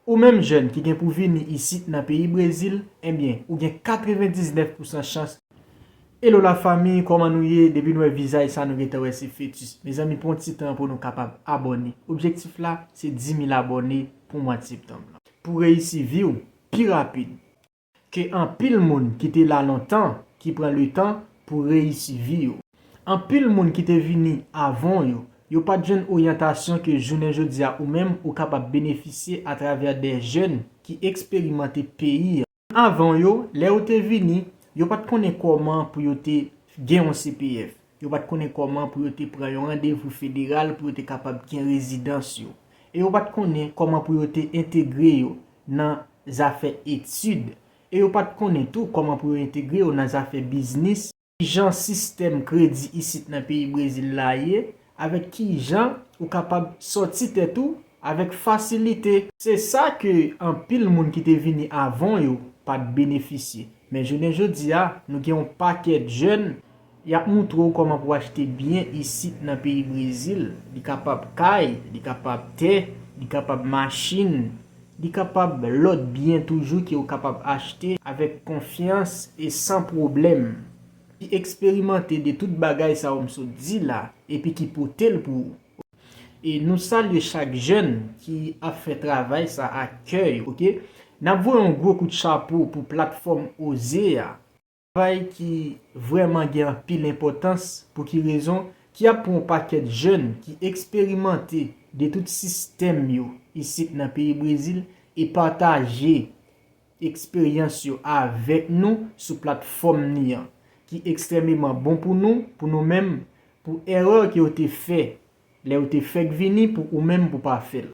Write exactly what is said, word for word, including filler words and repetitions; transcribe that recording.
Ou menm jèn ki gen pou vini isit nan peyi Brezil, ebyen, ou gen katrevendiznèf pousan chans. Hello la fanmi, kòman nou ye? Depi nou wè vizaj sa, nou gentan wè se fetis. Mezanmi, pran ti tan pou nou kapab abòne. Objektif la, se dis mil abòne pou mwa septanm lan. Pou reyisi vi w pi rapid ke anpil moun ki te la lontan, ki pran letan pou reyisi vi yo. Anpil moun ki te vini avan yo, yo pa t jwenn oryantasyon ke jounen jodi a ou menm ou kapab benefisye atravè de jèn ki eksperimante peyi an. Avan yo, lè yo te vini, yo pa t konnen kòman pou yo te gen yon C P F. Yo pa t konnen kòman pou yo te pran yon randevou federal pou yo te kapab gen rezidans yo. E yo pa t konnen kòman pou yo te entegre yo nan zafè etid. E yo pa t konnen tou kòman pou yo entegre yo nan zafè biznis. Kijan sistèm kredi isit nan peyi Brezil la ye, avèk kijan ou kapab sòti tèt ou avèk fasilite. Se sa ke anpil moun ki te vini avan yo pa t benefisye. Men jounen jodi a, nou gen yon pakèt jèn, y ap montre w kòman pou w achte byen isit nan peyi Brezil. Li kapab kay, li kapab tè, li kapab machin, li kapab lòt byen toujou ke w kapab achte avèk konfyans e san pwoblèm. Ki eksperimante de tout bagay sa yo m sot di la, epi ki pote l pou ou. E nou salye chak jèn ki ap fè travay sa ak kè yo, oke? N ap voye yon gwo kout chapo pou platfòm Oze a. Travay ki vrèman gen anpil enpòtans, pou ki rezon? Ki ap pran yon pakèt jèn ki eksperimante de tout sistèm yo isit nan peyi Brezil e pataje eksperyans yo avèk nou sou platfòm ni an, ki ekstrèmeman bon pou nou, pou nou menm, pou erè ke yo te fè lè yo te fèk vini, pou ou menm pou pa fè l.